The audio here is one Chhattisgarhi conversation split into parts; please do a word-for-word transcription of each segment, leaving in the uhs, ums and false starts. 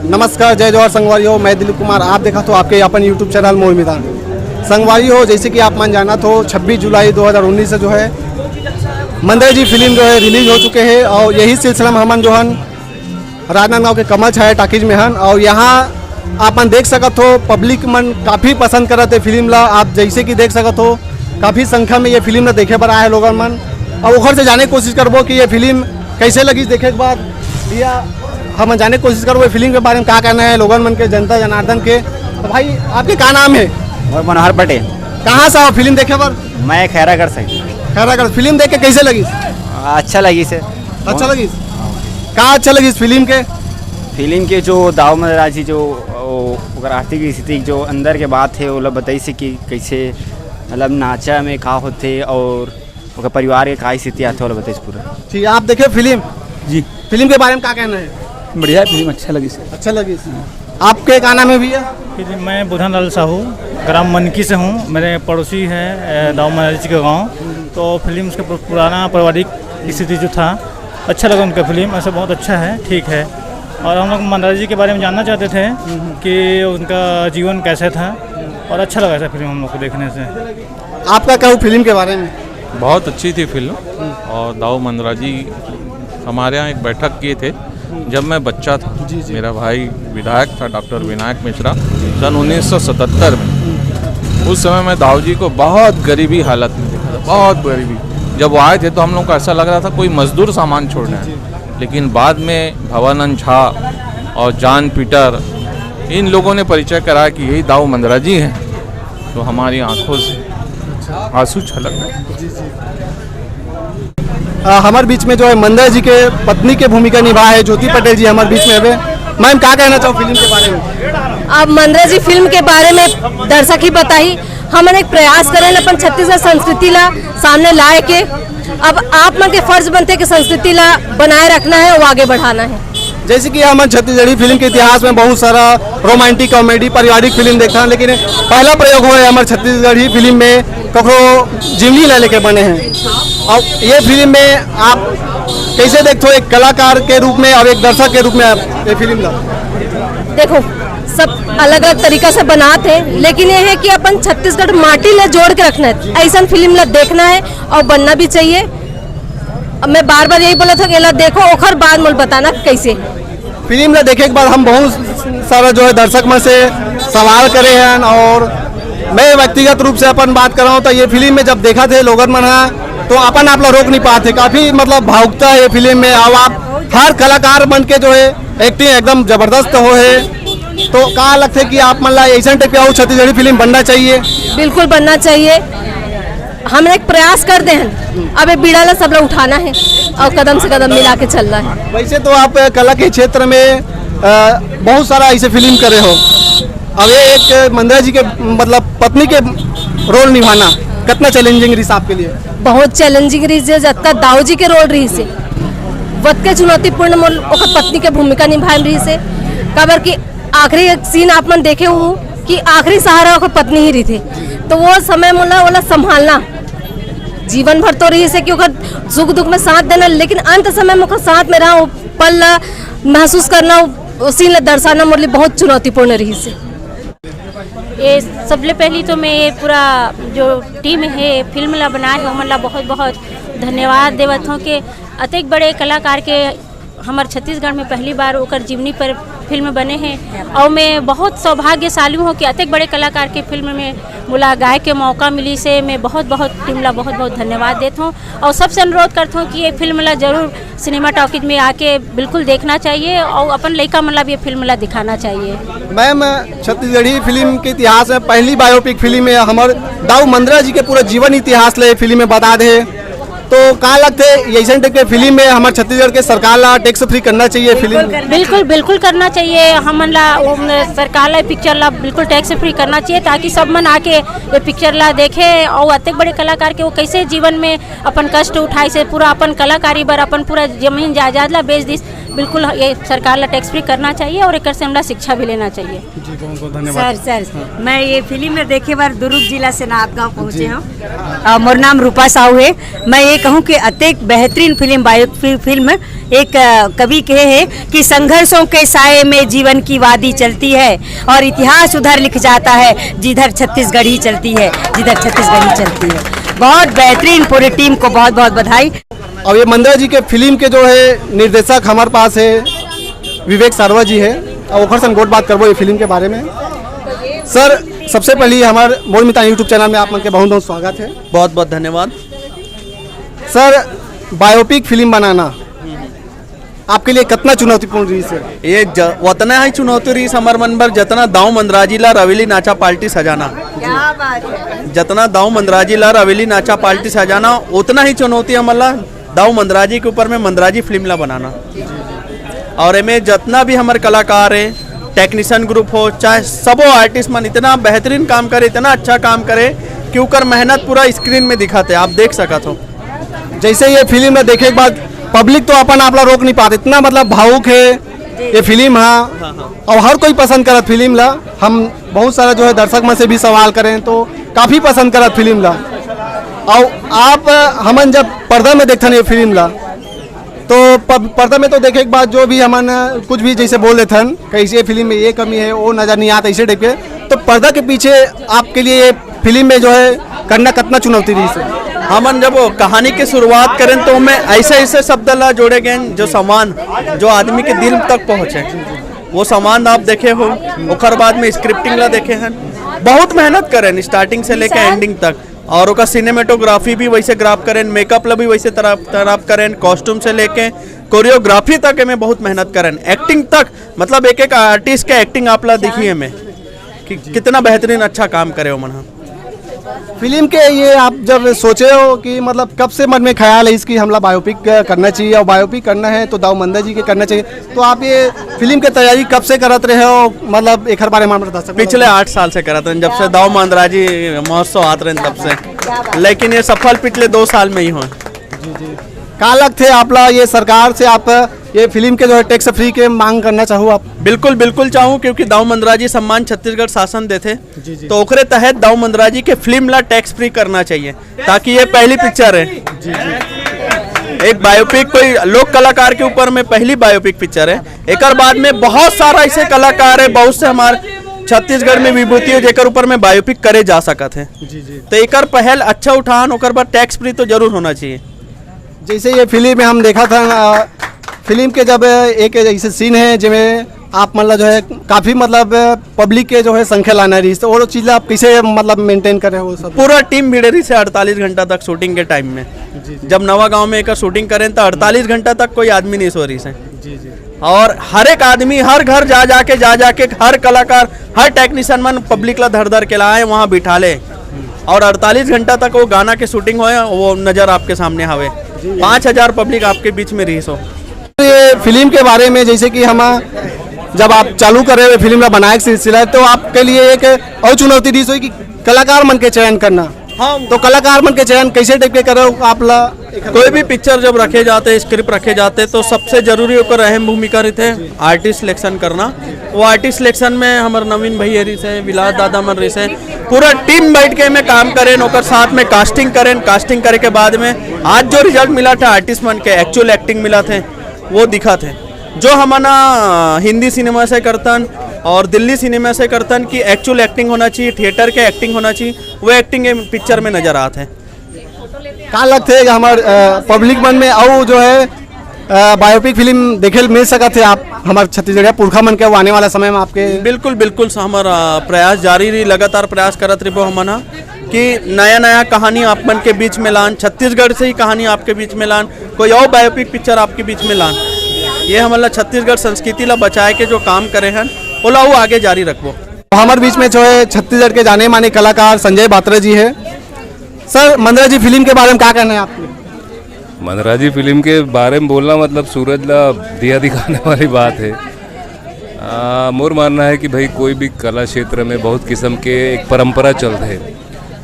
नमस्कार, जय जोहार संगवारी हो, मैं दिलीप कुमार, आप देखत हो आपके अपन YouTube चैनल मोर मितान। संगवारी हो, जैसे कि आप मन जानत हो, छब्बीस जुलाई दो हज़ार उन्नीस से जो है मंदर जी फिल्म जो है रिलीज हो चुके हैं और यही सिलसिला में हमन जो हन राजनांदगांव के कमल छाया टॉकीज में हन और यहाँ आप मन देख सकत हो पब्लिक मन काफ़ी पसंद करत हे फिल्म ला। आप जैसे कि देख सकत हो काफ़ी संख्या में ये फिल्म ला देखे बर आए हैं लोगन मन। अब ओखर से जाने के कोशिश करबो कि ये फिल्म कैसे लगी। देखे के बाद भैया हम जाने के कोशिश करबो ये फिल्म के बारे में का कहना है लोगन मन के, जनता जनार्दन के। तो भाई आपके का नाम है? और मनोहर पटेल। कहाँ से आओ फिल्म देखे बर? मैं खैरागढ़ से। खैरागढ़। फिल्म देख के कैसे लगी? अच्छा लगी से। अच्छा लगी? का अच्छा लगी इस फिल्म के? फिल्म के जो दाऊ मंदराजी जो वो, ओकर आर्थिक स्थिति जो अंदर के बात है वो लोग बताई से कि कैसे मतलब नाचा में का होते और ओकर परिवार के का स्थिति आते वाला बताई पूरा। ठीक, आप देखे फिल्म? जी। फिल्म के बारे में का कहना है? बढ़िया फिल्म, अच्छा लगी सर। अच्छा लगी। आपके का नाम है भैया? जी, मैं बुधन लाल साहू, ग्राम मनकी से हूँ। मेरे पड़ोसी हैं, अ, दाऊ मंदराजी के गांव। तो फिल्म उसके पु-, पुराना पारिवारिक स्थिति जो था, अच्छा लगा उनका फिल्म। ऐसे बहुत अच्छा है, ठीक है। और हम लोग मंदराजी के बारे में जानना चाहते थे कि उनका जीवन कैसे था, और अच्छा लगा ऐसा फिल्म हम लोग को देखने से। आपका कहू फिल्म के बारे में? बहुत अच्छी थी फिल्म। और दाऊ मंदराजी हमारे यहाँ एक बैठक किए थे जब मैं बच्चा था। मेरा भाई विधायक था, डॉक्टर विनायक मिश्रा, सन उन्नीस सौ सतहत्तर में। उस समय मैं दाऊ जी को बहुत गरीबी हालत में देखा था, बहुत गरीबी। जब वो आए थे तो हम लोग को ऐसा लग रहा था कोई मजदूर सामान छोड़ रहे हैं, लेकिन बाद में भवानंद झा और जॉन पीटर, इन लोगों ने परिचय कराया कि यही दाऊ मंदराजी हैं, तो हमारी आंखों से आंसू छलक गए। अ, हमारे बीच में जो है मंदर जी के पत्नी के भूमिका निभा है ज्योति पटेल जी हमारे बीच में हवे। मैम, का कहना चाहो फिल्म के बारे में? अब मंदर जी फिल्म के बारे में दर्शक ही बताही। हमन एक प्रयास करें अपन छत्तीसगढ़ संस्कृति ला सामने लाए के। अब आप मन के फर्ज बनते कि संस्कृति ला बनाए रखना है और आगे बढ़ाना है। जैसे कि हमन छत्तीसगढ़ी फिल्म के इतिहास में बहुत सारा रोमांटिक कॉमेडी, पारिवारिक फिल्म देखथन, लेकिन पहला प्रयोग हुआ है हमारे छत्तीसगढ़ी फिल्म में ककरो जीवनी ला लेके बने हैं। और ये फिल्म में आप कैसे देखते हो एक कलाकार के रूप में और एक दर्शक के रूप में आप ये फिल्म ला? देखो, सब अलग अलग तरीका से बनाते हैं, लेकिन ये है कि अपन छत्तीसगढ़ माटी ला जोड़ के रखना है। ऐसा फिल्म ला देखना है और बनना भी चाहिए। अब मैं बार बार यही बोला था कि एला देखो, ओखर बाद मोल बताना कैसे। फिल्म ला देखे के बाद हम बहुत सारा जो है दर्शक मन से सवाल करे हैं और मैं व्यक्तिगत रूप से अपन बात कर रहा हूँ तो ये फिल्म में जब देखा थे लोगन मन हा तो अपन आप ला रोक नहीं पाते, काफी मतलब भावुकता है ये फिल्म में। और आप हर कलाकार मन के जो है एक्टिंग एकदम जबरदस्त हो है। तो का लगते कि आप मन ला ऐसा टाइप के और छत्तीसगढ़ी फिल्म बनना चाहिए? बिल्कुल बनना चाहिए। हम एक प्रयास कर दे हैं, अब ये बीड़ा ला सब लोग उठाना है और कदम से कदम मिला के चलना है। वैसे तो आप कला के क्षेत्र में अ, बहुत सारा ऐसे फिल्म करे हो, अब ये एक मंदरा जी के मतलब पत्नी के रोल निभाना कितना चैलेंजिंग रही आपके लिए? बहुत चैलेंजिंग रही से, जतका दाऊ जी के रोल रही से, वतके चुनौतीपूर्ण मोल ओकर पत्नी के भूमिका निभाए रही से। काबर कि आखिरी एक सीन आप मन देखे हो कि आखिरी सहारा ओकर पत्नी ही रही थी, तो वो समय मोला ओला संभालना जीवन भर तो रही से कि ओकर सुख दुख में साथ देना, लेकिन अंत समय में ओकर साथ में रहा, वो पल ला महसूस करना, वो सीन ला दर्शाना मोर लिए बहुत चुनौतीपूर्ण रही से। ये सबले पहली तो मैं ये पूरा जो टीम है फिल्म ला बनाए है ओमन ला बहुत बहुत धन्यवाद देवत हूँ कि अतेक बड़े कलाकार के हमर छत्तीसगढ़ में पहली बार ओकर जीवनी पर फिल्म बने हैं। और मैं बहुत सौभाग्यशाली हूँ कि अतेक बड़े कलाकार के फिल्म में मोला गाए के मौका मिली से मैं बहुत बहुत टीम ला बहुत बहुत धन्यवाद देत हूँ। और सबसे अनुरोध करत हूँ कि ये फिल्म ला जरूर सिनेमा टॉकीज में आके बिल्कुल देखना चाहिए और अपन लइका मन ला भी ये फिल्म ला दिखाना चाहिए। मैम, छत्तीसगढ़ी फिल्म के इतिहास में पहली बायोपिक फिल्म है हमर दाऊ मंदरा जी के पूरा जीवन इतिहास ले फिल्म में बता दे, तो का लगते ऐसे टाइप के फिल्म में हमारे छत्तीसगढ़ के सरकार ला टैक्स फ्री करना चाहिए फिल्म? बिल्कुल बिल्कुल करना चाहिए। हमन ला सरकार ला पिक्चर ला बिल्कुल टैक्स फ्री करना चाहिए ताकि सब मन आके ये पिक्चर ला देखे और अतेक बड़े कलाकार के वो कैसे जीवन में अपन कष्ट उठाए से पूरा अपन कलाकारी बर अपन पूरा जमीन जायदाद ला बेच दिस। बिल्कुल, ये सरकार ला टैक्स फ्री करना चाहिए और एकर से हमला शिक्षा भी लेना चाहिए। जी, बहुत बहुत धन्यवाद। सर सर मैं ये फिल्म में देखे बार दुर्ग जिला से नांदगांव पहुंचे हूँ। अ, मोर नाम रूपा साहू है। मैं ये कहूँ कि अतेक बेहतरीन फिल्म, बायो फि-, फिल्म। एक अ, कवि कहे है कि संघर्षों के साए में जीवन की वादी चलती है और इतिहास उधर लिख जाता है जिधर छत्तीसगढ़ी चलती है, जिधर छत्तीसगढ़ी चलती है। बहुत बेहतरीन, पूरी टीम को बहुत बहुत बधाई। अब ये मंदा जी के फिल्म के जो है निर्देशक हमारे पास है, विवेक सारवा जी है, और ओखर संग गोठ बात करबो ये फिल्म के बारे में। सर, सबसे पहले हमारे मोर मितान YouTube चैनल में आप मन के बहुत बहुत स्वागत है। बहुत बहुत धन्यवाद। सर, बायोपिक फिल्म बनाना आपके लिए कितना चुनौतीपूर्ण रही सर? ये ज, उतना ही चुनौती रही हमर मन बर, जितना दाऊ मंदराजी ला रवेली नाचा पार्टी सजाना। क्या बात है। जितना दाऊ मंदराजी ला रवेली नाचा पार्टी सजाना, उतना ही चुनौती हमला दाऊ मंदराजी के ऊपर में मंदराजी फिल्म ला बनाना। और एमे जितना भी हमर कलाकार है, टेक्नीशियन ग्रुप हो, चाहे सबो आर्टिस्ट मन इतना बेहतरीन काम करे, इतना अच्छा काम करे कि ओकर मेहनत पूरा स्क्रीन में दिखाते, आप देख सकत हो। जैसे ये फिल्म ला देखे के बाद पब्लिक तो अपन आप ला रोक नहीं पाते, इतना मतलब भावुक है ये फिल्म। हाँ, और हर कोई पसंद करत फिल्म ला। हम बहुत सारा जो है दर्शक मन से भी सवाल करें तो काफ़ी पसंद करत फिल्म ला। और आप, हमन जब पर्दा में देखथन ये फिल्म ला तो प-, पर्दा में तो देखे के बाद जो भी हमन कुछ भी जैसे बोल देथन, कैसे फिल्म में ये कमी है, वो नज़र नहीं आता, इसे टाइप के। तो पर्दा के पीछे आपके लिए ये फिल्म में जो है करना कितना चुनौती रही सर? हमन जब वो कहानी की शुरुआत करें तो मैं ऐसे ऐसे शब्द ला जोड़े गए जो संवाद जो आदमी के दिल तक पहुँचे, वो संवाद आप देखे हो, ओकर बाद में स्क्रिप्टिंग ला देखे हैं। बहुत मेहनत करें स्टार्टिंग से लेके एंडिंग तक, और ओकर सिनेमेटोग्राफी भी वैसे ग्राफ करें, मेकअप ला भी वैसे तरफ तरफ करें, कॉस्ट्यूम से लेके कोरियोग्राफी तक में बहुत मेहनत करें, एक्टिंग तक, मतलब एक एक आर्टिस्ट के एक्टिंग आप ला दिखी है में कि कितना बेहतरीन अच्छा काम करे ओमन ह। फिल्म के ये आप जब सोचे हो कि मतलब कब से मन में ख्याल है इसकी हमला बायोपिक करना चाहिए और बायोपिक करना है तो दाऊ मंदा जी के करना चाहिए, तो आप ये फिल्म के तैयारी कब से करत रहे हो, मतलब एक बारे में हमारे दर्शक पिछले आठ साल से करत रहे, जब से दाऊ मंदराजी महोत्सव आत रहे तब से, लेकिन ये सफल पिछले दो साल में ही हो। का लगथे आप ला ये सरकार से आप ये फिल्म के जो है टैक्स फ्री के मांग करना चाहू आप? बिल्कुल, बिल्कुल चाहूँ, क्योंकि दाऊ मंदराजी सम्मान छत्तीसगढ़ शासन देथे, तो ओकरे तहत दाऊ मंदराजी के फिल्म ला टैक्स फ्री करना चाहिए, ताकि ये पहली पिक्चर है, एक बायोपिक कोई लोक कलाकार के ऊपर में पहली बायोपिक पिक्चर है। एकर बाद में बहुत सारा ऐसे कलाकार है, बहुत से हमारे छत्तीसगढ़ में विभूति है जेकर ऊपर में बायोपिक करे जा सकत है। तो एकर पहल अच्छा उठान, ओकर बाद टैक्स फ्री तो जरूर होना चाहिए। जैसे ये फिल्म में हम देखा था, अ, फिल्म के जब एक ऐसे सीन है जिसमें आप मतलब जो है काफ़ी मतलब पब्लिक के जो है संख्या लाना रही, तो वो चीज़ आप कैसे मतलब मेंटेन कर रहे हो सब? पूरा टीम भिड़े रही से अड़तालीस घंटा तक शूटिंग के टाइम में। जब नवा गांव में एक शूटिंग करें तो अड़तालीस घंटा तक कोई आदमी नहीं सो रही से। और हर एक आदमी हर घर जा जाके जा जाके हर कलाकार हर टेक्नीशियन मन पब्लिक ला धर धर के लाए, वहाँ बिठा ले और अड़तालीस घंटा तक वो गाना के शूटिंग होए, वो नज़र आपके सामने हवे। पाँच हजार पब्लिक आपके बीच में रही सो। ये फिल्म के बारे में जैसे कि हम जब आप चालू करे हुए फिल्म ला बनाए के सिलसिला, तो आपके लिए एक और चुनौती रही सो कि कलाकार मन के चयन करना। हाँ। तो कलाकार मन के चयन कैसे टाइप के करे हो आप ला? कोई भी पिक्चर जब रखे जाते, स्क्रिप्ट रखे जाते, तो सबसे जरूरी ओकर अहम भूमिका रहते हैं आर्टिस्ट सिलेक्शन करना। वो आर्टिस्ट सिलेक्शन में हमर नवीन भैया रही से, विलास दादा मन रही से, पूरा टीम बैठ के में काम करें, ओकर साथ में कास्टिंग करें। कास्टिंग करे के बाद में आज जो रिजल्ट मिला था आर्टिस्ट मन के, एक्चुअल एक्टिंग मिला थे, वो दिखा थे। जो हमन हिंदी सिनेमा से करतन और दिल्ली सिनेमा से करतन कि एक्चुअल एक्टिंग होना चाहिए, थिएटर के एक्टिंग होना चाहिए, वो एक्टिंग पिक्चर में नजर आते हैं। का लगथे कि हमर, अ, पब्लिक मन में अउ जो है, अ, बायोपिक फिल्म देखे ल मिल सकत हे आप हमर छत्तीसगढ़िया पुरखा मन के आने वाला समय में आपके? बिल्कुल, बिल्कुल, हमर, अ, प्रयास जारी रही, लगातार प्रयास करत रहिबो हमन ह कि नया नया कहानी आप मन के बीच में लान, छत्तीसगढ़ से ही कहानी आपके बीच में लान, कोई और बायोपिक पिक्चर आपके बीच में लान। ये हमन ला छत्तीसगढ़ संस्कृति ला बचाए के जो काम करे हन, ओला अउ आगे जारी रखबो। हमर बीच में जो है छत्तीसगढ़ के जाने माने कलाकार संजय बात्रा जी है। सर, मंदरा जी फिल्म के बारे में क्या कहना है आपके? मंदरा जी फिल्म के बारे में बोलना मतलब सूरज ला दिया दिखाने वाली बात है। आ, मोर मानना है कि भाई कोई भी कला क्षेत्र में बहुत किस्म के एक परंपरा चलत है।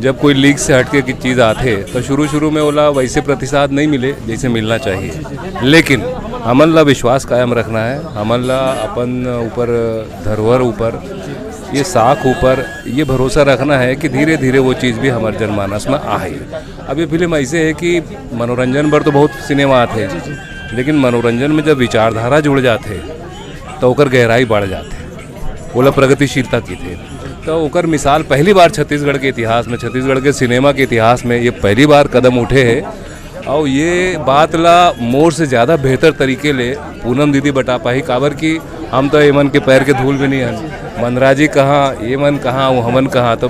जब कोई लीक से हटके की चीज़ आते तो शुरू शुरू में ओला वैसे प्रतिसाद नहीं मिले जैसे मिलना चाहिए, लेकिन हमन ला विश्वास कायम रखना है, हमन ला अपन ऊपर, धरोहर ऊपर, ये साख ऊपर ये भरोसा रखना है कि धीरे धीरे वो चीज़ भी हमारे जनमानस में आए। अब ये फिल्म ऐसे है कि मनोरंजन बर तो बहुत सिनेमा आते हैं, लेकिन मनोरंजन में जब विचारधारा जुड़ जाते हैं तो ओकर गहराई बढ़ जाते हैं, ओला प्रगतिशीलता की थे। तो ओकर मिसाल पहली बार छत्तीसगढ़ के इतिहास में, छत्तीसगढ़ के सिनेमा के इतिहास में ये पहली बार कदम उठे है। और ये बात ला मोर से ज़्यादा बेहतर तरीके ले पूनम दीदी बता पाही, काबर कि हम तो एमन के पैर के धूल भी नहीं हन। मंदरा जी कहाँ, एमन कहाँ, वो हमन कहाँ। तो